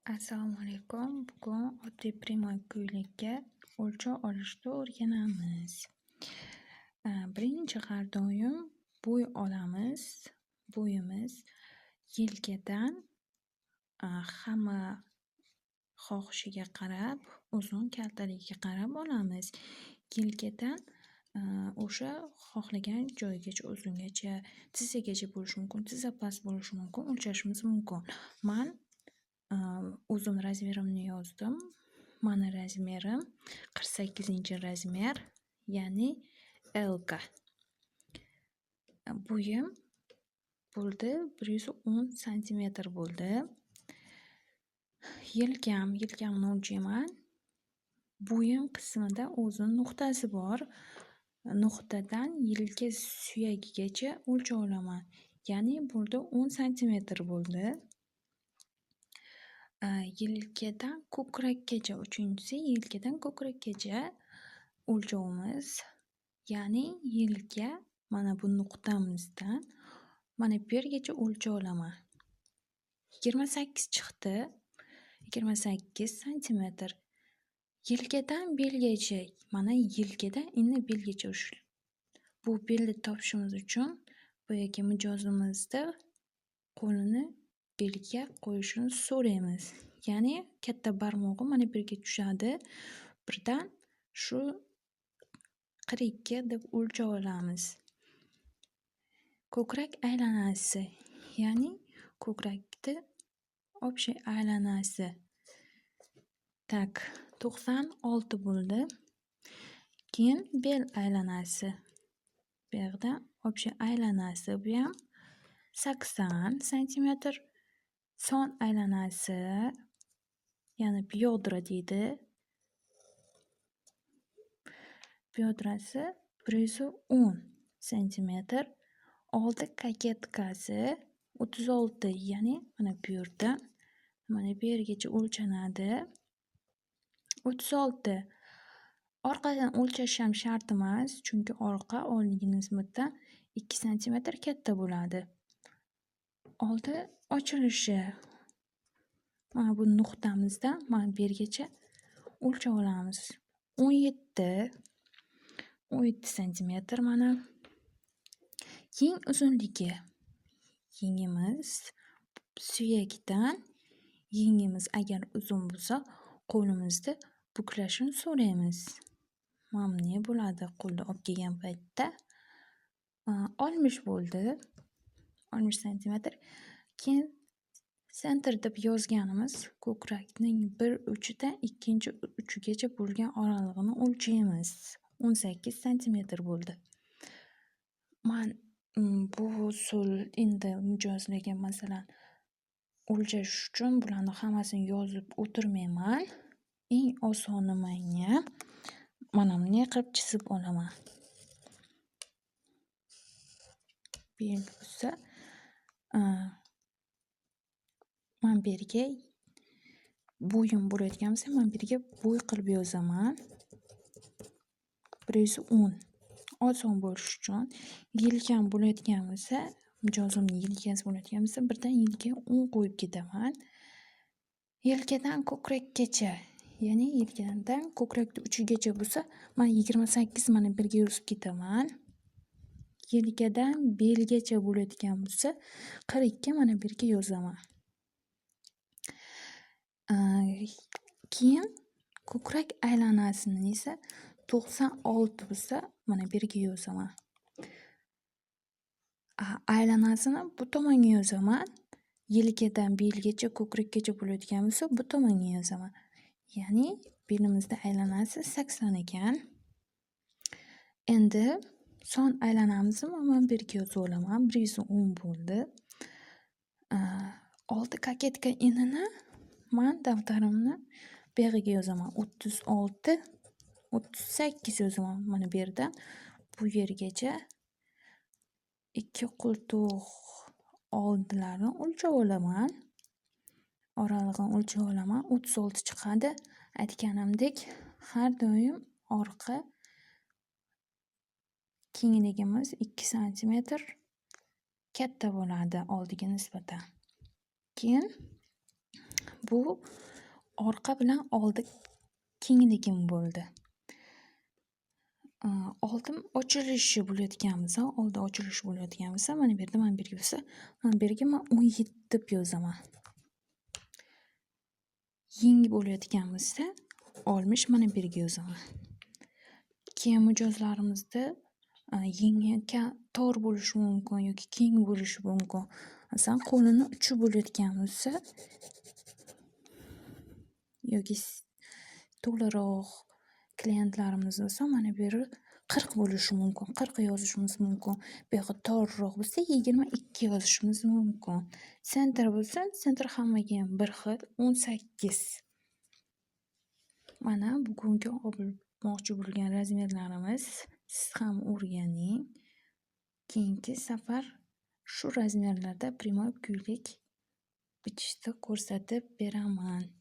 Assalomu alaykum. Bugun oddiy прямой ko'ylakka o'lchov olishni o'rganamiz. Birinchi har doim bo'y olamiz. Bo'yimiz yelkadan, hamma xohishiga qarab, uzun kaltaligiga qarab olamiz. Yelkadan o'sha xohlagan joyigacha, uzungacha, tizzagacha bo'lishi mumkin, tizza past bo'lishi mumkin, o'lchashimiz mumkin. Man o'zim размер imni yozdim. Mani размер im 48-размер, ya'ni L-ka. Bo'yim bo'ldi 110 santimetr bo'ldi. Yelkamni o'lchayman. Bo'yin qismida o'zini nuqtasi bor. Nuqtadan yelka suyagigacha o'lchov olaman. Ya'ni burada 10 santimetr bo'ldi. Yelkadan ko'krakkacha, uchinchisi yelkadan ko'krakkacha o'lchovimiz. Ya'ni yelka mana bu nuqtamizdan mana bu yergacha o'lchov olaman. 28 chiqdi. 28 santimetr. Yelkadan belgacha, mana yelkadan endi belgacha shu. Bu belni topishimiz uchun boyagi mijozimizni qo'lini belga qo'yishini so'raymiz. Ya'ni katta barmog'i mana bu yerga tushadi. Birdan shu 42 deb o'lchov olamiz. Ko'krak aylanasi, ya'ni ko'krakni общий aylanasi. Так, 96 bo'ldi. Keyin bel aylanasi. Bu yoqda общий aylanasi, bu ham 80 santimetr. Son aylanasi, ya'ni бёдра deydi. Бёдра si 110 santimetr. Oldi koketkasi 36, ya'ni mana bu yerdan mana bu yergacha o'lchanadi. 36. Orqadan o'lchash ham shart emas, chunki orqa oldinga nisbatan 2 santimetr katta bo'ladi. Oldi ochilishi. Mana bu nuqtamizdan mana bu yergacha o'lchab olamiz. 17. 17 santimetr mana. Yeng uzunligi. Yengimiz suyakdan, yengimiz agar uzun bo'lsa, qo'limizni buklashini so'raymiz. Mana bunday bo'ladi qo'lda olib kelgan paytda. 60 bo'ldi. 60 santimetr. Keyin центр deb yozganimiz ko'krakning bir uchidan ikkinchi uchigacha bo'lgan oralig'ini o'lchaymiz. 18 santimetr bo'ldi. Man bu usul endi mijozlarga, masalan, o'lchash uchun bularni hammasini yozib o'tirmayman. Eng osoni menga mana bunday qilib chizib olaman. Bel bo'lsa, mana bu yerga bo'yim bo'layotgan bo'lsa, mana bu yerga bo'y qilib yozaman. 110. Oson bo'lishi uchun. Yelkam bo'layotgan bo'lsa, mijozimni yelkasi bo'layotgan bo'lsa, birdan yelkaga 10 qo'yib ketaman. Yelkadan ko'krakkacha, ya'ni yelkadan ko'krakni uchigacha bo'lsa, man 28 mana bu yerga yozib ketaman. Yelkadan belgacha bo'layotgan bo'lsa, 42 mana bu yerga yozaman. Keyin ko'krak aylanasini esa 96 bo'lsa, mana bu yerga yozaman. Aylanasini bu tomonga yozaman. Yelkadan belgacha, ko'krakkacha bo'layotgan bo'lsa, bu tomonga yozaman. Ya'ni belimizda aylanasi 80 ekan. Endi son aylanamizni mana bu yerga yozib olaman. 110 bo'ldi. Oldi koketka enini man daftarimni buyog'iga yozaman. 36, 38 yozaman mana bu yerdan bu yergacha ikki qo'ltiq oldilarini o'lchab olaman. Oralig'ini o'lchab olaman. 36 chiqadi. Aytganimdek, har doim orqa kengligimiz 2 santimetr katta bo'ladi oldiga nisbatan. Keyin Bu orqa bilan oldi kengligim bo'ldi. Oldim ochilishi bo'layotgan bo'lsa, oldi ochilishi bo'layotgan bo'lsa, mana bu yerda, mana bu yerga bo'lsa, mana bu yerga man 17 deb yozaman. Yengi bo'layotgan bo'lsa, 60 mana bu yerga yozaman. Keyin mijozlarimizda yengi tor bo'lishi mumkin yoki keng bo'lishi mumkin. Masalan, qo'lini uchi bo'layotgan bo'lsa yoki to'laroq klientlarimiz bo'lsa, mana bu yeri 40 bo'lishi mumkin, 40 yozishimiz mumkin. Bu yog'i torroq bo'lsa, 22 yozishimiz mumkin. Центр bo'lsa, центр hammagayam bir xil, 18. Mana bugungi olmoqchi bo'lgan размер larimiz. Siz ham o'rganing. Keyingi safar shu размер larda прямой ko'ylak bichishni ko'rsatib beraman.